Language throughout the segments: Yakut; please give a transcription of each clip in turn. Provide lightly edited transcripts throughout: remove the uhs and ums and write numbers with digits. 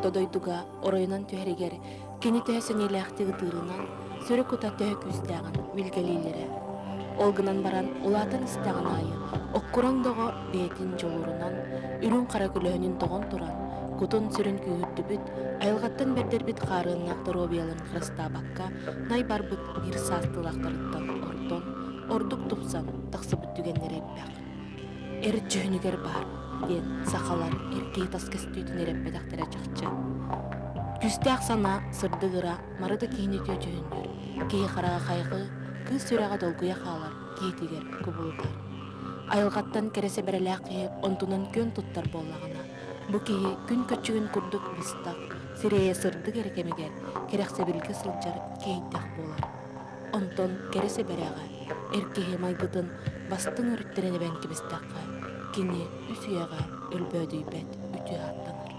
Орто дойдуга оройунан түһэригэр кини төһө сэниэлээхтик ытыырынан, сүрү-кута төһө күүстээҕин билгэлииллэрэ. Ол гынан баран улаатан истэҕин аайы оккураҥ доҕо бэйэтин дьулуурунан, үрүҥ-хара көлөһүнүн тоҕон туран, кутун-сүрүн күүһүрдүбүт, айылҕаттан бэрдэрбит хаарыаннаах доруобуйаларын харыстаабакка най барбыт биир саастыылаахтарыттан ордон, ордук тупсан тахсыбыт түгэннэрэ элбэх. Эр дьүһүнүгэр баар диэн сахалар эр киһи тас көстүүтүн эрэппэтэхтэрэ чахчы. Күүстээх санаа, сырдык ыра мары да киһини үтүө дьүһүннүүр, киһи хараҕа хайҕыы, кыыс сүрэҕэ долгуйа хаалар киһитигэр кубулутар. Айылҕаттан кэрэ сэбэрэлээх киһи онтунан күөн туттар буоллаҕына, бу киһи күн көччүгүн курдук быстах, сирэйэ сырдык эрэ кэмигэр кэрэхсэбилгэ сылдьар киһийдэх буолар. Онтон кэрэ сэбэрэҕэ эр киһи майгытын бастыҥ өрүттэрин эбэн кэбистэххэ, кини үс үйэҕэ өлбөөдүйбэт үтүө ааттанар.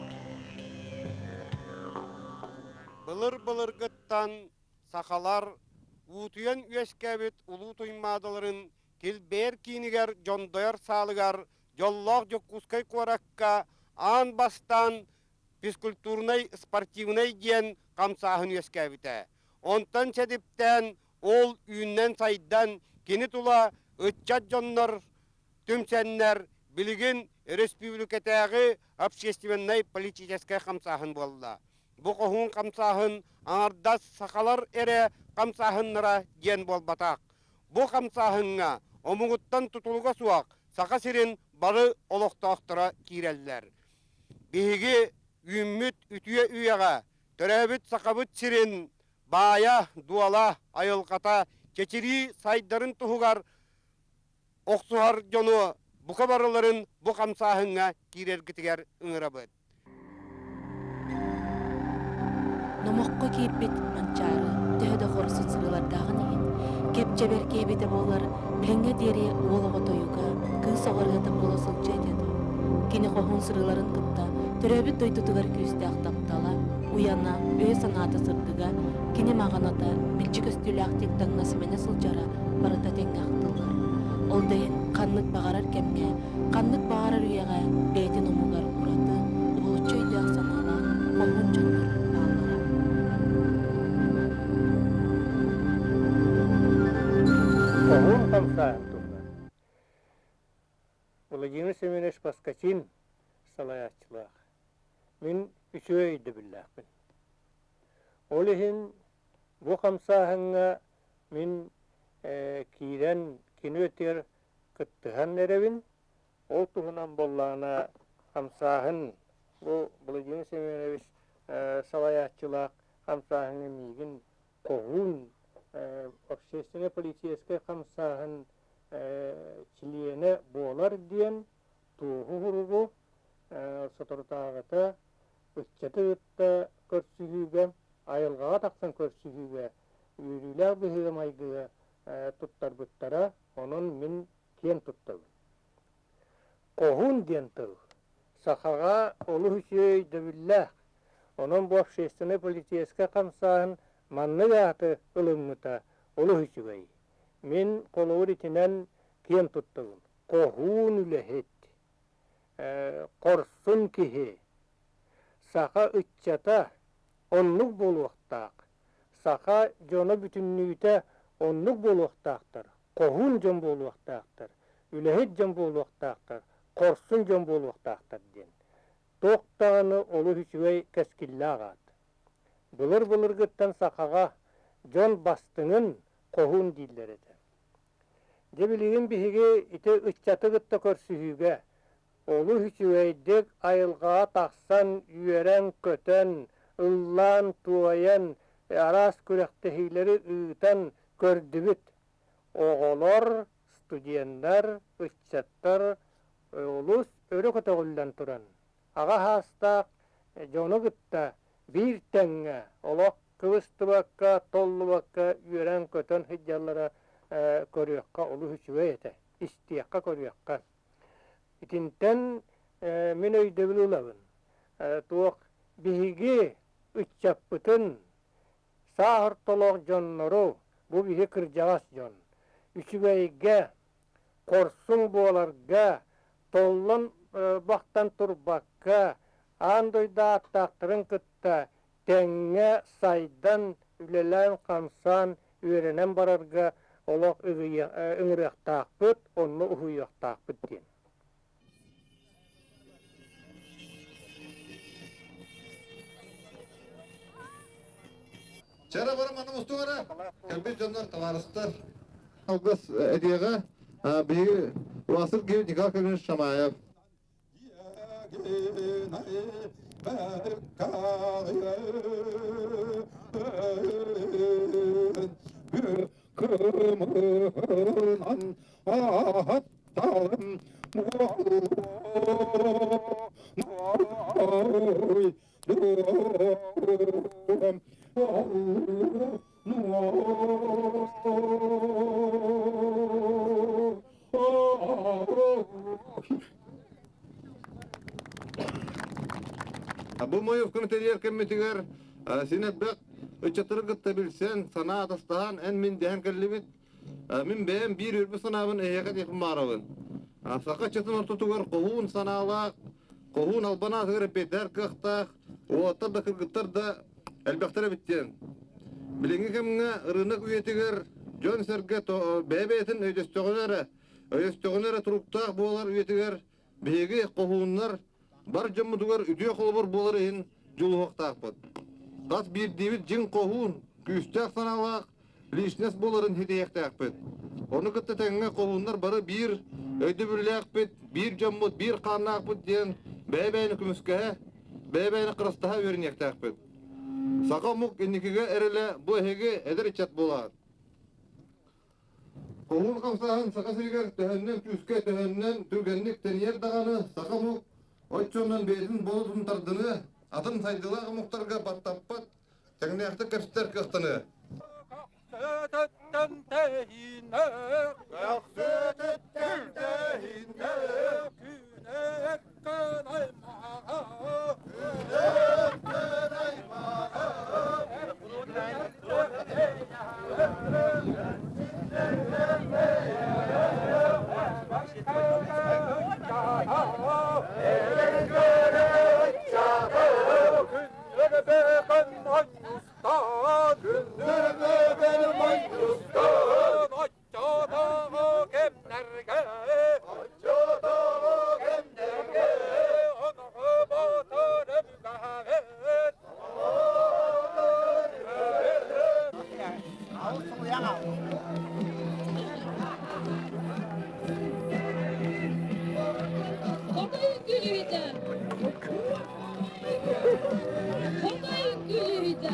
Былыр-былыргыттан сахалар уутуйан үөскээбит улуу Туймаадаларын килбиэр киинигэр дьондойор саалыгар дьоллоох Дьокуускай куоракка аан бастаан физкультурнай спортивнай диэн хамсааһын үөскээбитэ. Онтон сэдиптээн ол үүннэн-сайдан кини тула ыччат дьоннор түмсэннэр билигин өрөспүүбүлүкэтээҕи общественнай политическай хамсааһын буолла. Бу хоһуун хамсааһын аҥардас сахалар эрэ хамсааһыннара диэн буолбатах. Бу хамсааһыҥҥа омугуттан тутулуга суох Саха сирин бары олохтоохторо киирэллэр. Биһиги үүммүт үтүө үйэҕэ төрөөбүт Сахабыт сирин баайа, дуола, айылҕата чэчирии сайдарын туһугар охсуһар дьону бука барыларын бу хамсааһыҥҥа киирэргитигэр ыҥырабыт. Номоххо киирбит Манчаары төһө да хорсун сырыылардааҕын иһин, кэп-чэбэр киһи эбитэ буоллар, билиҥҥэ диэри уол оҕо тойуга, кыыс оҕо ырыата буола сылдьыа этэ дуо? Кини хоһуун сырыыларын кытта төрөөбүт дойдутугар күүстээх таптала, уйана, өйө-санаата сырдыга, кини маҕаната, билчи көстүүлээхтик таҥна-симэнэ сылдьара барыта тэҥҥэ ахтыллар. Ол да иһин ханнык баҕарар кэмҥэ Ханнык баҕарар үйэҕэ бэйэтин омугар ураты, уһулуччу өйдөөх-санаалаах хоһуун дьоннор бааллара. Хоһуун хамсааһын туһунан Владимир Семенович Поскачин салайааччылаах. Мин үчүгэй өйдөбүллээхпин. Ол иһин бу хамсааһыҥҥа мин киирэн кини өттүгэр кыттыһан эрэбин. Ол туһунан буоллаҕына хамсааһын бу Владимир Семенович салайааччылаах хамсааһыҥҥа миигин хоһуун общественнай-политическай хамсааһын чилиэнэ буолар диэн туоһу суругу соторутааҕыта ыччаты кытта көрсүһүүгэ, айылҕаҕа тахсан көрсүһүүгэ үөрүүлээх быһыыга-майгыга туттарбыттара, онон мин киэн туттабын. Хоһуун диэн тыл сахаҕа олус үчүгэй өйдөбүллээх. Онон бу общественнай-политическай хамсааһын маннык ааты ылыммыта олус үчүгэй. Мин холобур итинэн киэн туттабын. Хоһуун үлэһит, хорсун киһи, саха ыччата оннук буолуохтаах. Саха дьоно бүтүннүүтэ оннук буолуохтаахтар, хоһуун дьон буолуохтаахтар, үлэһит дьон буолуохтаахтар, хорсун дьон буолуохтаахтар диэн. Туох даҕаны олус үчүгэй кэскиллээх аат. Былыр-былыргыттан сахаҕа дьон бастыҥын хоһуун дииллэр этэ. Дьэ билигин биһиги ити ыччаты кытта көрсүһүүгэ Олус үчүгэйдик айылҕаҕа тахсан үөрэн-көтөн, ыллаан-туойан, араас күрэхтэһиилэри ыытан көрдүбүт. Оҕолор, студеннар, ыччаттар олус өрө көтөҕүллэн туран, аҕа саастаах дьону кытта биир тэҥҥэ олох кыбыстыбакка, толлубакка үөрэн-көтөн сылдьаллара көрүөххэ олус үчүгэй этэ, истиэххэ, көрүөххэ. Итинтэн мин өйдөбүл ылабын. Туох биһиги ыччаппытын, саас ортолоох дьоннору, бу биһи кырдьаҕас дьон, үчүгэйгэ, хорсун буоларга, толлон бахтан турбакка, Аан дойду ааттаахтарын кытта тэҥҥэ сайдан, үлэлээн-хамсаан, үөрэнэн барарга олох ыҥырыахтаахпыт, онно уһуйуохтаахпыт диэн. Чара барам аны мустугара кэлбит дьоннор табаарыстар алгыс этиэҕэ биһиги Васил Георгиевич Николай Кириллович Шамаев Бу Моевканы тэрийэр кэммитигэр син элбэх ыччаттары кытта билсэн, санаа атастаһан, эн-мин дэһэн кэллибит. Мин бэйэм биир үөрбүт санаабын эһиэхэ диэхпин баҕарабын. Саха ыччатын ортотугар хоһуун санаалаах, хоһуун албан аатыгар эппиэттэһэр кыахтаах уолаттар да кыргыттар да элбэхтэр эбит диэн. Билиҥҥи кэмҥэ ырыынак үйэтигэр дьон-сэргэ бэйэ-бэйэтин өйдөстөҕүнэ эрэ, өйөстөҕүнэ эрэ туруктаах буолар үйэтигэр биһиги хоһууннар бар дьоммутугар үтүө холобур буолар иһин дьулуһуохтаахпыт. Хас биирдиибит дьиҥ хоһуун, күүстээх санаалаах личность буоларын ситиһиэхтээхпит. Ону кытта тэҥҥэ хоһууннар бары биир өйдөбүллээхпит, биир дьоммут, биир хааннаахпыт диэн бэйэ-бэйэни көмүскэһэ, бэйэ-бэйэни харыстаһа үөрэниэхтээхпит. Саха омук инникигэ эрэлэ бу эһиги эдэр ыччат буолаҕыт. Хоһуун хамсааһын Саха сиригэр төһөннөн күүскэ, төһөннөн түргэнник тэнийэр даҕаны саха омук оччонон бэйэтин болотун тардыныа, атын сайдыылаах омуктарга баттаппат, тэҥнээхтик кэпсэтэр кыахтаныа. Көтөттөн тэһиинэ, Көтөттөн тэһиинэ, Күнэккэн аймаҕа, Күнэккэн аймаҕа, Хотой үҥкүүлүүтэ. Хотой үҥкүүлүүтэ.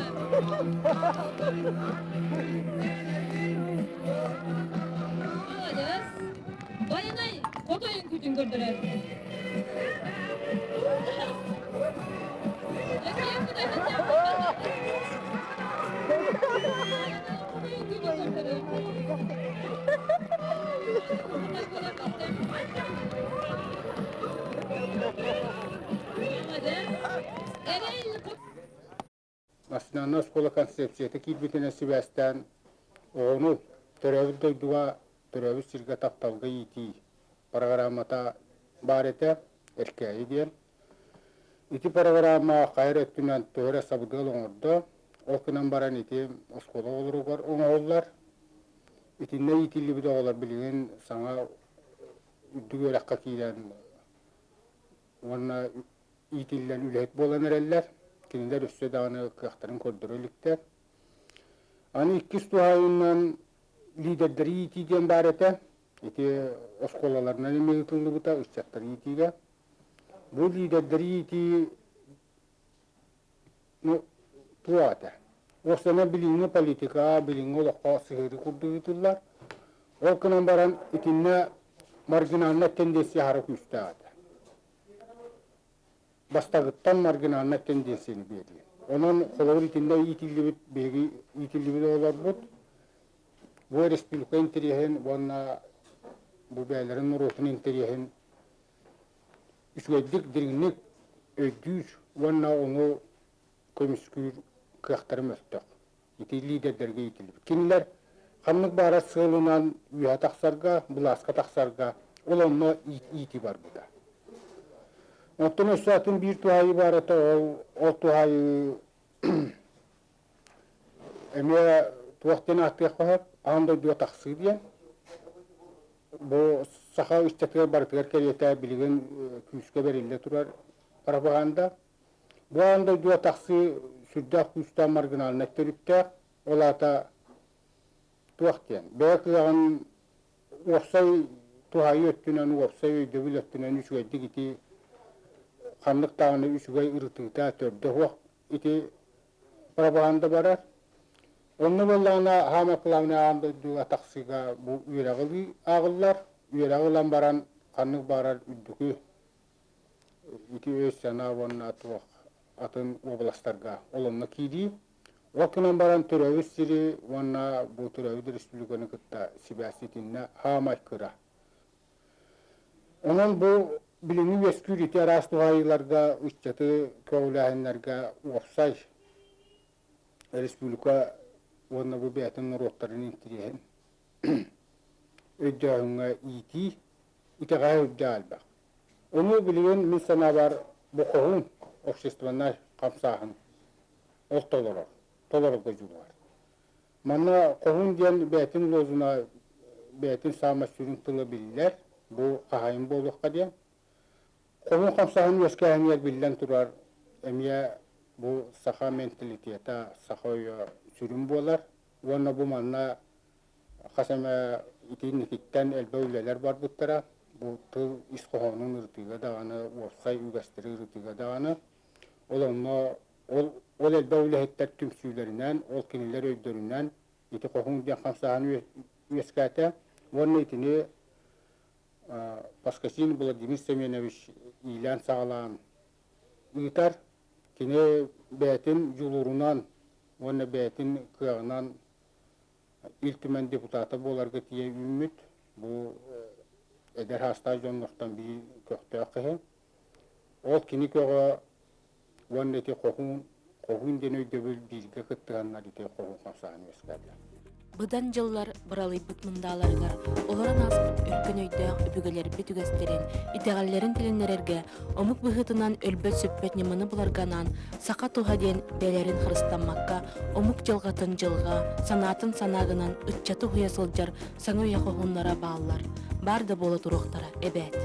Молодец. Байанай хотой үҥкүүтүн көрдөрөр. Национальнай оскуола концепцията киирбитинэн сибээстээн оҕону төрөөбүт дойдуга, төрөөбүт сиргэ тапталга иитии программата баар этэ, Эркээйи диэн. Ити программа хайа эрэ өттүнэн төһө эрэ сабыдыал оҥордо, ол гынан баран ити оскуола оҕолоругар оҥоһуллар. Итиннэ иитиллибит оҕолор билигин саҥа үрдүк үөрэххэ киирэн уонна иитиллэн үлэһит буолан эрэллэр. Кинилэр өссө даҕаны кыахтарын көрдөрө иликтэр. Аны иккис туһаайыынан лидердэри иитии диэн баар этэ. Ити оскуолаларынан эмиэ ыытыллыбыта ыччаттары иитиигэ. Бу лидердэри иитии ну, туох этэ? Уопсайынан билиҥҥи политика, билиҥҥи олоххо сыһыарыы курдук ыытыллар. Ол гынан баран итиннэ маргинальнай тенденция аһара күүстээх этэ. Бастакыттан маргинальнай тенденцияны биэрии. Онон холобур итиннэ иитиллибит биһиги иитиллибит оҕолорбут бу республика интэриэһин уонна бу бэйэлэрин норуотун интэриэһин үчүгэйдик дириҥник өйдүүр уонна ону көмүскүүр кыахтара мөлтөх. Ити лидердэргэ иитиллибит. Кинилэр ханнык баара сыалынан үөһэ тахсарга, былааска тахсарга ол онно иитии барбыта. Оттон өссө атын биир туһаайыы баар этэ, ол, ол туһаайыы эмиэ туох диэн ааттыахха сөп, аан дойдуга тахсыы диэн. Бу саха ыччатыгар барытыгар кэриэтэ билигин күүскэ бэриллэ турар пропаганда. Бу аан дойдуга тахсыы сүрдээх күүстээх маргинальнай төрүттээх, ол аата туох диэн, бэйэ кыаҕын уопсай туһаайыы өттүнэн, уопсай өйдөбүл өттүнэн үчүгэйдик ити ханнык даҕаны үчүгэй ырытыыта төрдө суох ити пропаганда барар. Онно буоллаҕына хаама главное аан дойдуга тахсыыга бу үөрэҕи ааҕыллар. Үөрэҕи ылан баран ханнык баҕарар үрдүкү ити өй-санаа уонна туох атын уобаластарга ол онно киирии. Ол гынан баран төрөөбүт сири уонна бу төрөөбүт республиканы кытта сибээс итиннэ хаамай кыра. Онон бу билиҥҥи үөскүүр ити араас туһаайыыларга ыччаты көҕүлээһиннэргэ уопсай республика уонна бу бэйэтин норуоттарын интириэһин өйдөөһүҥҥэ иитии итэҕэһэ үрдээх элбэх. Ону билигин мин санаабар бу хоһуун общественнай хамсааһын ол толорор, толорорго дьулуһар. Манна хоһуун диэн бэйэтин лозуна бэйэтин саамай сүрүн тыла биллэр, бу хаһаайын буолуохха диэн. Хоһуун хамсааһын үөскээһинигэр биллэн турар эмиэ бу саха менталитета, саха өйө сүрүн буолар уонна бу манна Хас эмэ итинникиттэн элбэх үлэлэр барбыттара. Бу тыл ис хоһоонун ырытыыга даҕаны, уопсай үгэстэри ырытыыга даҕаны. Ол онно ол, ол элбэх үлэһиттэр түмсүүлэринэн, ол кинилэр өйдөрүнэн ити хоһуун диэн хамсааһын үөскээтэ. Уонна итини Поскачин Владимир Семенович иилээн-саҕалаан ыытар. Кини бэйэтин дьулуурунан уонна бэйэтин кыаҕынан Ил Түмэн депутата буоларга тиийэ үүммүт. Бу эдэр саастаах дьоннортон биир көхтөөх киһи. Ол кини көҕө уонна ити хоһуун, хоһуун диэн өйдөбүл бииргэ кыттыһаннар ити хоһуун хамсааһын үөскээтэ. Быдан дьыллар быралыйбыт мындааларыгар олорон ааспыт өркөн өйдөөх өбүгэлэрбит үгэстэрин, итэҕэллэрин тилиннэрэргэ, омук быһыытынан өлбөт-сүппэт ньыманы буларга анаан саха туһа диэн бэйэлэрин харыстаммакка, омук дьылҕатын дьылҕа, санаатын санаа гынан ыччаты уһуйа сылдьар саҥа үйэ хоһууннара бааллар, баар да буола туруохтара эбээт.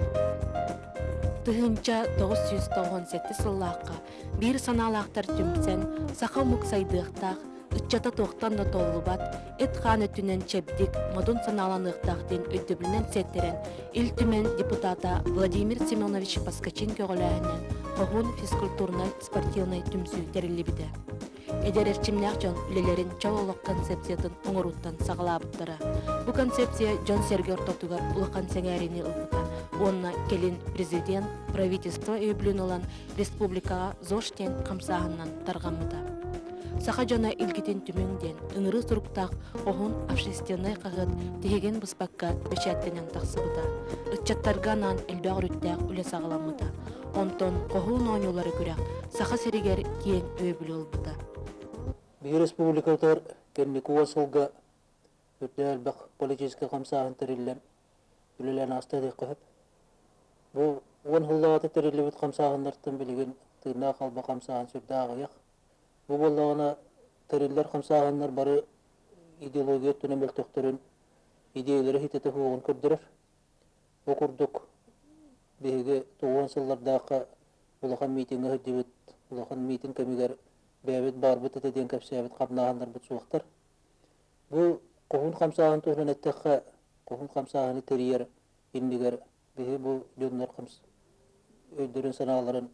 1997 сыллаахха биир санаалаахтар түмсэн, саха омук сайдыахтаах, ыччата туохтан да толлубат, эт-хаан өттүнэн чэбдик, модун санааланыахтаах диэн өйдөбүлүнэн сиэттэрэн, Ил Түмэн депутата Владимир Семенович Поскачин көҕүлээһинэн Хоһуун физкультурнай-спортивнай түмсүү тэриллибитэ. Эдэр эрчимнээх дьон үлэлэрин чол олох концепциятын оҥорууттан саҕалаабыттара. Бу концепция дьон-сэргэ ортотугар улахан сэҥээриини ылбыта уонна кэлин президент, правительство өйөбүлүн ылан республикаҕа ЗОЖ диэн хамсааһынынан тарҕаммыта. Саха дьоно илгитин түмүҥ диэн ыҥырыы суруктаах хоһун общественнай хаһыат тиһигин быспакка бэчээттэнэн тахсыбыта. Ыччаттарга анаан элбэх өрүттээх үлэ саҕаламмыта. Онтон хоһуун оонньуулары күрэх Саха сиригэр киэҥ өйөбүлү ылбыта. Биһиги республикабытыгар кэнники уон сылга үрдэ элбэх политическай хамсааһын тэриллэн үлэлээн ааста диэххэ сөп. Бу уон сыллааҕыта тэриллибит хамсааһыннартан билигин тыыннаах алба хамсааһын сүрдээх аҕыйах. Бу буоллаҕына тэриллэр хамсааһыннар бары идеология өттүнэн мөлтөхтөрүн, идиэйэлэрэ ситэтэ суоҕун көрдөрөр. Бу курдук биһиги тоҕуон сыллардаахха улахан миитиҥҥэ сылдьыбыт, улахан миитин кэмигэр бэйэбит баарбыт этэ диэн кэпсээбит хамнааһыннарбыт суохтар. Бу хоһуун хамсааһын туһунан эттэххэ, хоһуун хамсааһыны тэрийэр иннигэр биһи бу дьоннор өйдөрүн-санааларын,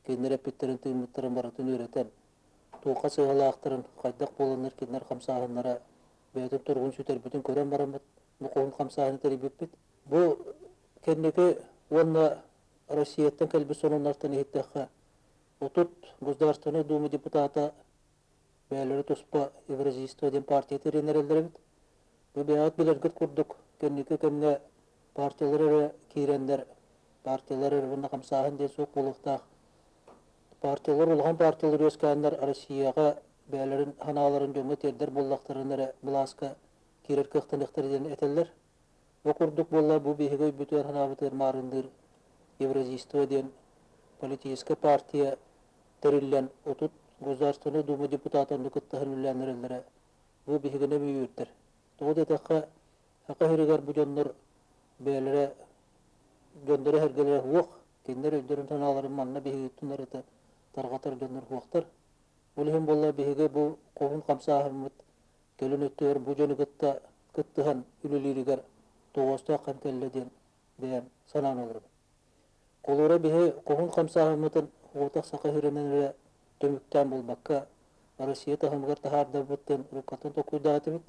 кинилэр эппиттэрин-тыыммыттарын барытын үөрэтэн, туохха сыһыалаахтарын, хайдах буоланнар кинилэр хамсааһыннара бэйэтин туругун сүтэрбитин көрөн бараммыт, бу хоһуун хамсааһыны тэрийбиппит. Бу кэнники уонна Россияттан кэлбит сонуннартан иһиттэххэ, 30 Государственнай Дума депутата бэйэлэрэ туспа Евразийство диэн партия тэрийэн эрэллэр эбит. Бу бэйэҕит билэргит курдук, кэнники кэмҥэ партиялар эрэ киирэннэр, партиялар эрэ уонна хамсааһын диэн суох буолуохтаах. Партиялар, улахан партиялар үөскээннэр Россияҕа бэйэлэрин санааларын дьоҥҥо тиэрдэр буоллахтарына эрэ былааска киирэр кыахтаныахтара диэн этэллэр. Бу курдук буолла бу биһиги өйбүтүгэр санаабытыгар маарынныыр Евразийство диэн. политическай партия тэриллэн 30 Государственнай Дума депутатын кытта үлэлээн эрэллэрэ бу биһигини үөрдэр. Тоҕо диэтэххэ, саха сиригэр бу дьоннор бэйэлэрэ дьонноро эһэргэлэрэ суох, кинилэр өйдөрүн-санааларын манна биһигиттэн эрэ тарҕатар дьоннор суохтар. Ол иһин буолла биһиги бу хоһун хамсааһыммыт кэлин өттүгэр бу дьону кытта кыттыһан үлэлииригэр тоҕоостоох кэм кэллэ диэн бэйэм санаан олоробун. Холура биһи хоһун хамсааһыммытын оҕотох саха сиринэн эрэ түмүктээн буолбакка, Россия таһымыгар таһаардарбыт диэн уруккаттан толкуйдаатыбыт.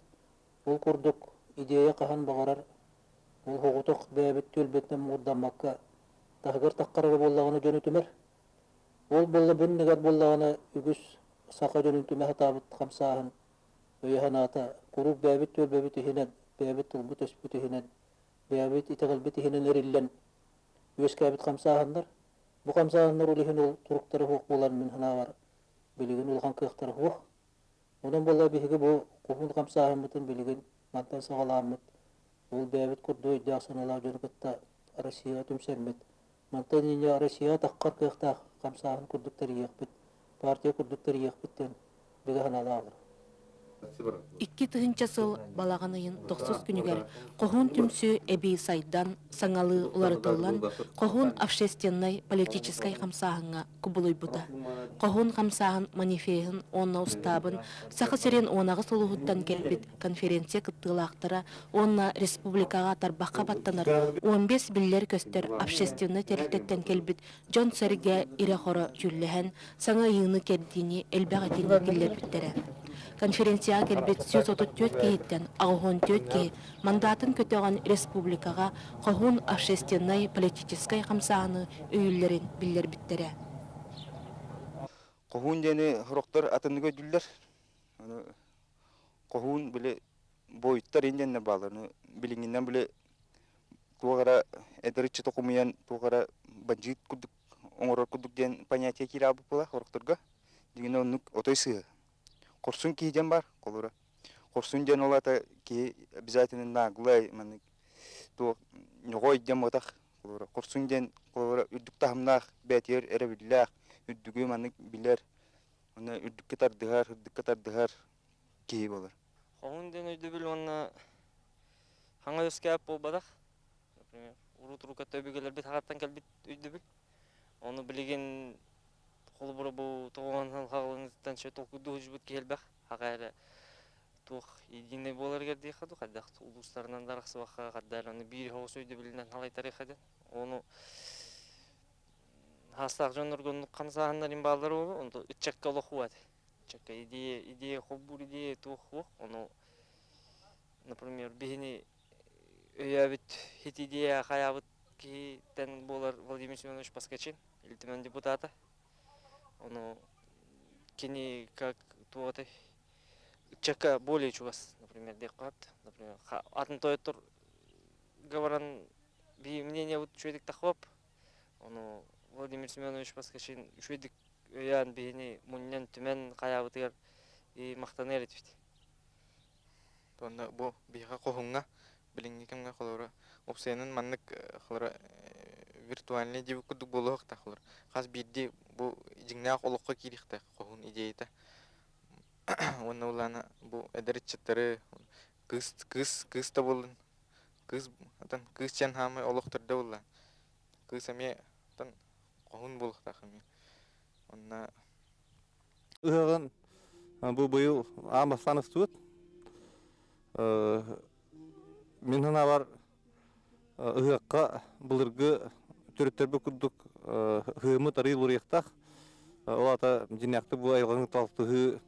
Ол курдук идея хаһан баҕарар ол соҕотох бэйэбит түөлбэтинэн муҥурдаммакка таһыгар таххарара буоллаҕына дьону түмэр. Ол буолла бу иннигэр буоллаҕына үгүс саха дьонун түмэ сатаабыт хамсааһын өйө-санаата куруук бэйэбит түөлбэбит иһинэн, бэйэбит тылбыт-өспүт иһинэн, бэйэбит итэҕэлбит иһинэн эриллэн үөскээбит хамсааһыннар. Бу хамсааһыннар ол иһин ол туруктара суох буолан мин санаабар билигин улахан кыахтара суох. Онон буолла биһиги бу куһун хамсааһыммытын билигин мантан саҕалааммыт ол бэйэбит курдук өйдөөх-санаалаах дьону кытта Россияҕа түмсэммит, мантан инньэ Россияҕа таххар кыахтаах хамсааһын курдук тэрийиэхпит, партия курдук тэрийиэхпит диэн бигэ санаалаах олорор. 2000 сыл балаҕан ыйын тохсус күнүгэр Хоһуун түмсүү эбии сайдан, саҥалыы уларытыллан, Хоһуун общественнай политическай хамсааһыҥҥа кубулуйбута. Хоһуун хамсааһын манифеһын уонна устаабын Саха сирин 18 улууһуттан кэлбит конференция кыттыылаахтара уонна республикаҕа тарбахха баттанар 15 биллэр-көстөр общественнай тэрилтэттэн кэлбит дьон-сэргэ ирэ-хоро дьүүллэһэн, саҥа ыйыыны-кэрдиини элбэх этиини киллэрбиттэрэ. Конференцияҕа кэлбит 134 киһиттэн 84 киһи мандатын көтөҕөн республикаҕа хоһуун общественнай политическай хамсааһыны өйүүллэрин биллэрбиттэрэ. Хоһуун диэни сорохтор атыннык өйдүүллэр. Хоһуун били буойуттар индиэннэр бааллар. Билиҥҥинэн били туох эрэ эдэр ыччаты хомуйан туох эрэ бандьыыт курдук оҥорор курдук диэн понятие киирэ аалбыт буолар сорохторго. Дьиҥинэн оннук отой сыыһа. Хорсун киһи диэн баар холобура. Хорсун диэн ол аата киһи обязательно наглай маннык туох ньоҕой диэн буотах холобура. Хорсун диэн холобура үрдүк таһымнаах бэйэтигэр эрэбиллээх үрдүгү маннык билэр уонна үрдүккэ тардыһар, үрдүккэ тардыһар киһи буолар. Хоһуун диэн өйдөбүл уонна хаҥа үөскээбит буолбатах. Например, урут-уруккатта өбүгэлэрбит хаҕаттан кэлбит өйдөбүл. Ону билигин холобура бу тоҕоон хаҕылыҥыттан чэ толкуйдуу сылдьыбыт киһи элбэх. Хаҕа эрэ туох единый буоларыгар диэххэ дуу, хайдах улуустарынан да арахсыбакка хайдах эрэ ону биир соҕус өйдөбүлүнэн халайтарыахха диэн. Ону Хаастаах дьоннорго оннук хамсааһыннар бааллар буолуо, онто ыччакка олох уо этэ. Ыччакка идея, идея холбуур идея туох суох, ону, например, биһини өйөөбүт хит идея хайаабыт киһиттэн буолар Владимир Семенович Поскачин, Ил Түмэн депутата. Ону кини как туох этэй, ыччакка более чугас, например, диэххэ сөп. Например, атын тойоттор говоран би мнение вот үчүгэйдик тахвап, Ону Владимир Семенович Поскачин үчүгэйдик өйөөн биһини мунньан түмэн хайаабытыгар и махтаныар этибит. Уонна бу биһиэхэ хоһуҥҥа билиҥҥи кэмҥэ холобура уопсайынан маннык холобура виртуальный диэбит курдук буолуохтаах холобура хас биирдии бу дьиҥнээх олоххо киириэхтээх хоһуун идеята уонна улаана бу эдэр ыччаттары кыыс кыыс кыыс да буоллун Кыыс атын кыыс диэн хаамай олох төрдө буолла. Кыыс эмиэ атын хоһуун буолуохтаах эмиэ. Онно Ыһыаҕын бу быйыл аан бастаан ыстыбыт. Мин санаабар ыһыахха былыргы төрүттэрбит курдук ыһыаммыт арыый уларыйыахтаах. Ол аата дьиҥнээхтик бу айылҕаны талтыһыы,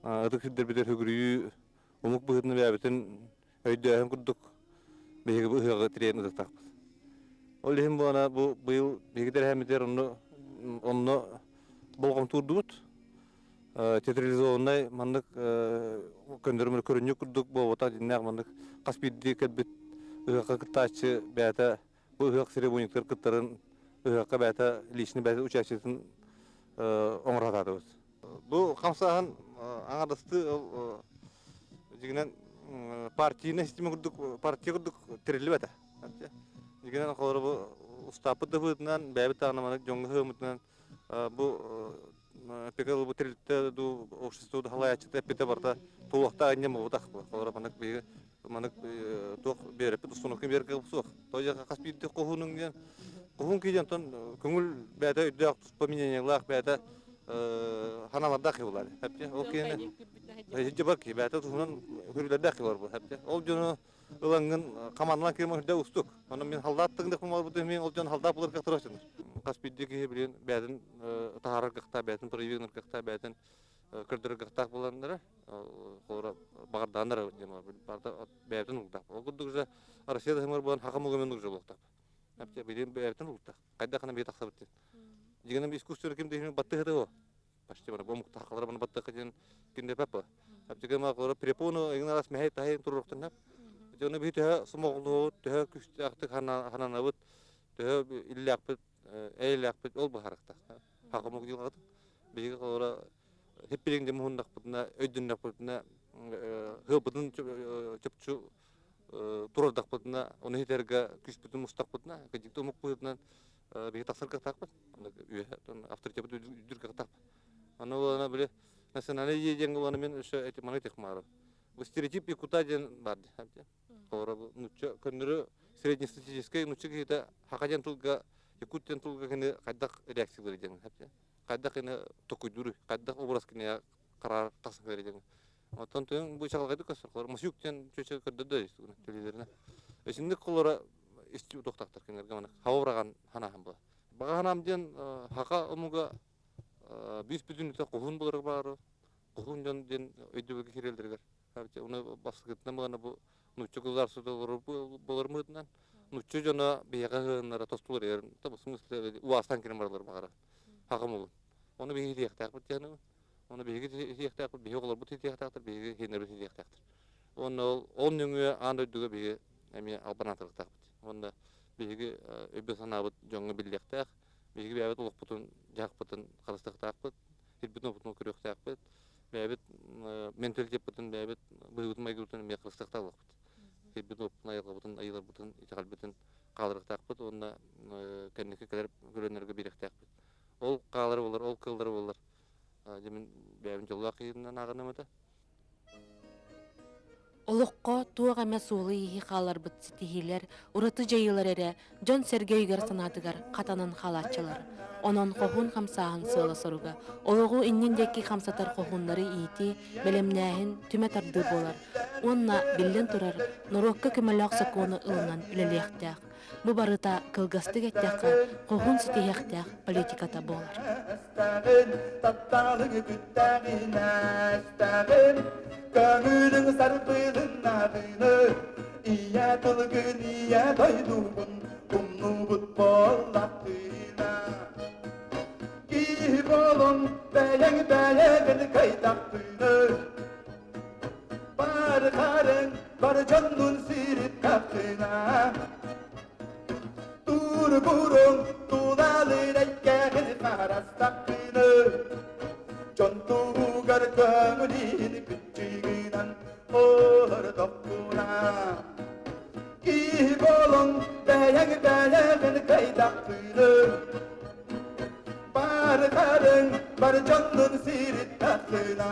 ытык сирдэрбитигэр сүгүрүйүү омук быһыытынан бэйэбитин өйдөөһүн курдук биһиги бу ыһыаҕы тириэн ытыктаахпыт. Ол иһин буолана бу быйыл биһиги тэрээһиммитигэр онно онно болҕомтуурдубут. Театрализованнай маннык көннөрүмэр көрүнньүк курдук буолбатах дьиннээх маннык хас биирдии кэлбит ыһыахха кыттааччы бэйэтэ бу ыһыах церемониятыгар кыттарын ыһыахха бэйэтэ личный бэйэтэ участиетын оҥоро сатаатыбыт. Бу хамсааһын аҥардастыы дьиҥинэн партийнай система курдук партия курдук тэриллибэтэ. Дьиҥинэн холобура бу устааппыт да быһыытынан, бэйэбит даҕаны маннык дьоҥҥо сыһыаммытынан бу пекал бу тэрилтэ дуу, общество да халайааччыта эппитэ барыта туолуохтаах инньэ буолбатах. Холобура маннык биһиги маннык туох биэрэппит установка биэргэ суох. Тоҕо хас биирдии хоһуунуҥ диэн хоһуун киһи онтон көҥүл бэйэтэ өйдөөх туспа мнениелаах бэйэтэ ханалардаах киһи буолар. Ол киһини сылдьыбар киһи бэйэтэ туһунан көрүүлэрдээх киһи буолар. Ол дьону ылаҥҥын хамааннан киирэн үрдэ уустук. Онон мин халдаат тыгындах буолбут мин ол дьон халдаат булар кыахтара сынар. Хас биирдии киһи билин бэйэтин таһаарар кыахтаах, бэйэтин проявить кыахтаах, бэйэтин көрдөрөр кыахтаах буоланнара холобура баҕардааннара барыта бэйэтин угдах. Ол курдук же Россия таһымыгар буолан хаха мугумен уже буолуохтаах. Билин бэйэтин угдах. Хайдах гына бии тахсабыт диэн. Дигэнэн искусство ким дихин баттыһыты о. Почти бана бу омуктахалара бана баттыха диэн кинде папа. Аптыгама холобура препону игин арас мэһэй таһын туруохтан хап. Дьону би төһө сомоҕолуһут, төһө күстээхтик хананабыт, төһө иллээхпит, эйэлээхпит ол быһаарыктаах. Хахамук дьылҕатын. Биһиги холобура хиппилиҥ дьэ муһуннахпытына, өйдөннөхпүтүнэ, ыһыахпытын чопчу турардахпытына, ону иһитэргэ күүспүтүн мустахпытына, кырдьык омук быһыытынан биһиги тахсар кыахтаахпыт. Үөһэ авторитеппыт үрдүр кыахтаахпыт. Аны буолана били национальный идея диэн буолана мин өссө эти маны техмарым. Бу стереотип якута диэн бар дии. Холобура бу нуучча көннөрү среднестатистическай нуучча киһитэ хака диэн тылга якут диэн тылга кини хайдах реакциялыыр диэн хайдах кини токуйдууруй, хайдах образ кинигэ қараар тахсан кэлэр диэн. Оттон тыын бу чаҕылҕайдык көстөр. Холобура Масюк диэн чүөчэ көрдөрдө төлүүлэринэ. Исинник холобура исти утуохтаахтар кинилэргэ маны хабыраган ханаһан була. Баҕа ханаам диэн хака омуга бүүс бүтүннүүтэ хоһуун буларга баары хоһуун дьон диэн өйдөбүлгэ киирэллэригэр Оны бастакытынан буолана бу нуучча государствота болор мыытынан нуучча дьоно биһиэхэ ыһыаннара тостулар эр в смысле уаастан кирен баралар баҕара хахым улун. Оны биһиги итиэхтээхпит диэн Оны биһиги итиэхтээхпит, биһиги оҕолорбут итиэхтээхтэр, биһиги хиэннэрбит итиэхтээхтэр. Уонна ол ол нөҥүө аан дойдуга биһиги эмиэ албан аатырыктаахпыт. Уонна биһиги өйбүт санаабыт дьоҥҥо биллиэхтээх, биһиги бэйэбит олохпутун, дьаһахпытын харыстыахтаахпыт, сирбитин-уоппутун көрүөхтээхпит, бэйэбит менталитеппытын, бэйэбит быһыыбытын-майгыбытын эмиэ харыстыахтаах буолуохпут. Сирбитин-уоппутун, айылҕабытын, айыыларбытын, итэҕэлбитин хаалларыахтаахпыт уонна кэнники кэлэр көлүөнэлэргэ биэриэхтээхпит. Ол хаалар буолар, ол кыаллар буолар. Дьэ мин бэйэбин дьоллоох киһинэн ааҕыным этэ. Олоххо туох эмэ суолу-ииһи хаалларбыт ситиһиилэр, ураты дьайыылар эрэ дьон-сэргэ өйүгэр-санаатыгар хатанан хаалааччылар. Онон хоһуун хамсааһын сыала-соруга олоҕу иннин диэки хамсатар хоһууннары иитии, бэлэмнээһин, түмэ тардыы буолар уонна, биллэн турар, норуокка көмөлөөх сокуону ылынан үлэлиэхтээх. Бу барыта, кылгастык эттэххэ, хоһуун ситиһиэхтээх политиката буолар. Көҥүлүҥ сарбылыннаҕыны Ийэ тылгын ийэ дойдугун Умнубут буоллахтыына Киһи болон бэйэҥ бэйэҕин кыйдахтыны Бар харын бар дьоннун сириттахтына Тур-бурун тулалыр эйгэҕин харастахтыны Дьон туһугар көҥүлүн бүччүгүнэн олордохпуна Киһи болон бэйэҥ бэйэҕин кыйдахтыны Бар харын бар дьоннун сириттахтына.